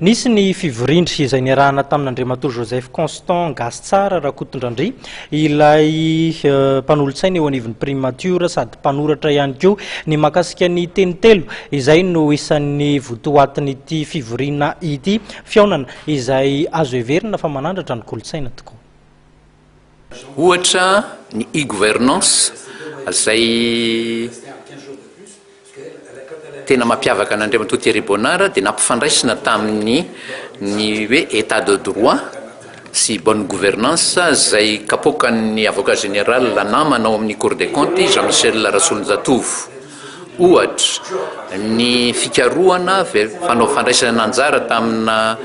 Nisy ny fivoriana izay niarahana tamin'Andriamatoa Joseph Constant Gasitsara Rakotondrandria, ilay mpanolotsaina eo anivon'ny Primature sady mpanoratra ihany koa ny mahakasika ny teny telo izay no isan'ny votoatin'ity fivoriana ity, fihaonana izay azo heverina fa manandratra ny kolontsaina tokoa. Ohatra ny e-gouvernance izay tena mampiavaka an'Andriamatoa Thierry Bonnard dia nampifandraisina tamin'ny ny hoe Etat de droit sy bonne gouvernance izay kapoakan'ny avocat général namana ao amin'ny Cour des comptes Jean Michel Rasolonjatovo. Ohatra, ny fikarohana fanao fandraisana anjara tamina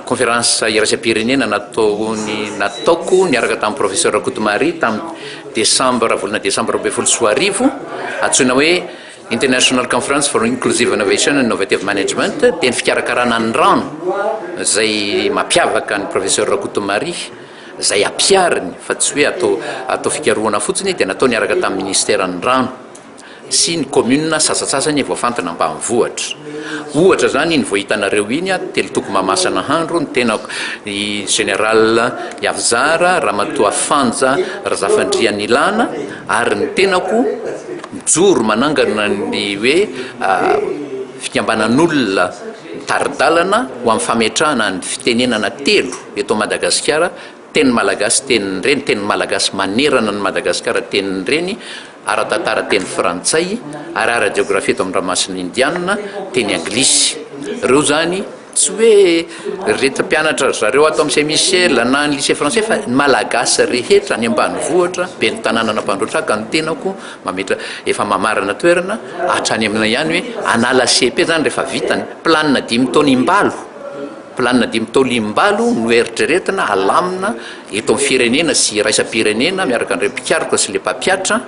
conférence iraisam-pirenena nataony nataoko niaraka tamin'ny professeur Rakotomaria tamin'ny desambra volana desambra 2012, antsoina hoe International Conference for Inclusive Innovation and Innovative Management, dia ny fikarakarana ny rano izay mampiavaka ny professeur Rakotomaria, izay ampihariny fa tsy hoe atao fikarohana fotsiny, dia natao niaraka tamin'ny ministeran'ny rano sy ny commune sasatsasany voafantina ambanivohitra. Ohatra izany iny vao hitanareo iny, telo toko Mahamasina Nahandro, ny tenako, i Général Iavizara, Ramatoa Fanja Razafandrianilana ary ny tenako mijoro manangana ny hoe fikambanan'olona mitari-dalana ho amin'ny fametrahana ny fitenenana telo eto Madagasikara, teny malagasy tenin'ny reny, teny malagasy manerana an'i Madagasikara tenin'ny reny, ara-tantara teny frantsay, ary ara-jeografia eto amin'ny ranomasina Indiana teny anglisy. Ireo izany tsy hoe ireto mpianatra ry zareo ato amin'ny Saint Michel na ny lycée français fa ny malagasy rehetra any ambanivohitra, ben'ny tanànan'Ampandrotraka ny tenako mametra efa mamarana toerana hatrany aminay ihany hoe hanala cepe izany rehefa vita ny planina 5 taona imbalo. Planina 5 taona imbalo no eritreretina halamina eto amin'ny firenena sy iraisam-pirenena miaraka amin'ireo mpikaroka sy ilay mpampiatra.